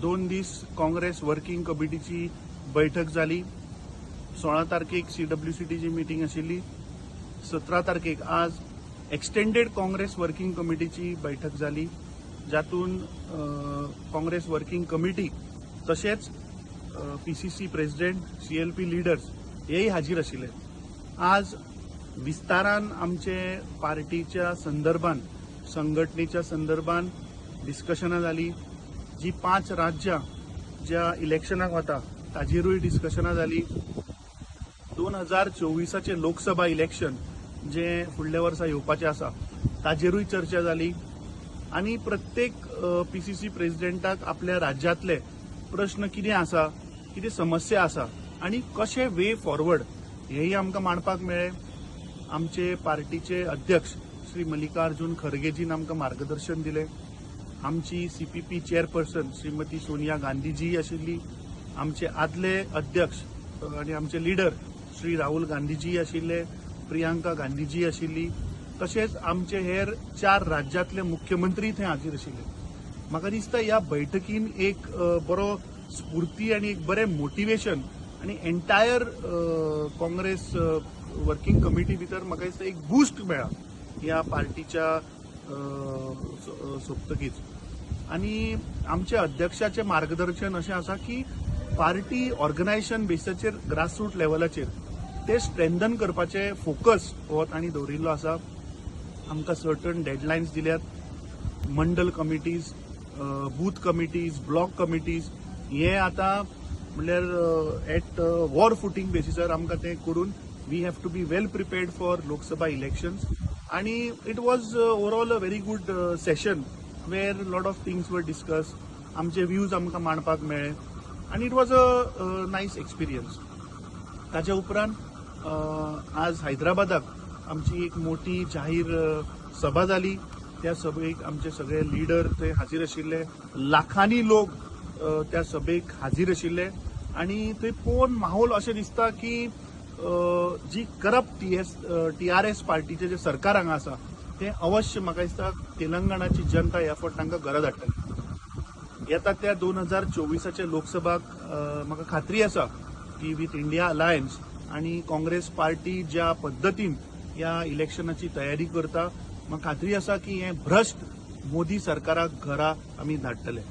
2 दीस काँग्रेस वर्किंग कमिटीची बैठक जाली. 16 तारखेक CWCTची मिटींग आशिल्ली. 17 तारखेक आज एक्सटेंडेड काँग्रेस वर्किंग कमिटीची बैठक जाली, जातून काँग्रेस वर्किंग कमिटी तशेंच PCC president, CLP leaders हेय हाजीर आशिल्ले. आज विस्तारान आमचे पार्टीच्या संदर्भान, संघटनेच्या संदर्भान डिस्कशनां जाली. जी 5 राज्यां ज्या इलेक्शनाक वता ताजेरूय डिस्कशनां जाली. 2024 लोकसभा इलेक्शन जे फुडल्या वर्सा येवपाचें आसा ताजेरूय चर्चा जाली आनी प्रत्येक PCC प्रेसिडेंटाक आपल्या राज्यांतले प्रश्न कितें आसा, कितें समस्या आसा आनी कशें वे फॉरवर्ड हेंय आमकां मांडपाक मेळ्ळें. आमचे पार्टीचे अध्यक्ष श्री मल्लिकार्जुन खरगेजीन आमकां मार्गदर्शन दिलें. आमची CPP chairperson Shrimati Sonia Gandhiji आशिल्ली, आमचे आदले अध्यक्ष आनी आमचे लिडर श्री राहुल गांधीजी आशिल्ले, प्रियांका गांधीजी आशिल्ली, तशेंच आमचे हेर 4 राज्यांतले मुख्यमंत्री थंय हाजीर आशिल्ले. म्हाका दिसता ह्या बैठकीन एक बरो स्फूर्ती आनी एक बरें मोटिवेशन आनी एंटायर काँग्रेस वर्किंग कमिटी भितर म्हाका दिसता एक बूस्ट मेळ्ळा ह्या पार्टीच्या सोंपतकीच. आनी आमच्या अध्यक्षाचें मार्गदर्शन अशें आसा की पार्टी ऑर्गनायझेशन बेसाचेर, ग्रासरूट लेवलाचेर ते स्ट्रेंथन करपाचे फोकस हो तांणी दवरिल्लो आसा. आमकां सर्टन डेडलायन्स दिल्यात. मंडल committees, booth committees, block committees हे आतां म्हणल्यार एट वॉर फुटींग बेसिसार आमकां तें करून we have to be well prepared for Lok Sabha elections. आनी it was overall a very good session where lot of things were discuss. आमचे views आमकां मांडपाक मेळ्ळे आनी it was a nice experience. ताच्या उपरांत आज हैदराबादाक आमची एक मोठी जाहीर सभा जाली. त्या सभेक आमचे सगळे लिडर थंय हाजीर आशिल्ले. लाखांनी लोक त्या सभेक हाजीर आशिल्ले आनी थंय पळोवन माहोल अशें दिसता की जी करप्ट TRS पार्टीचें जें सरकार हांगा आसा तें अवश्य म्हाका दिसता तेलंगणाची जनता ह्या फावट तांकां घरा धाडटली. येता त्या 2024 लोकसभाक म्हाका खात्री आसा की विथ इंडिया अलायन्स आनी काँग्रेस पार्टी ज्या पद्दतीन ह्या इलेक्शनाची तयारी करता, म्हाका खात्री आसा की हें भ्रश्ट मोदी सरकाराक घरा आमी धाडटले.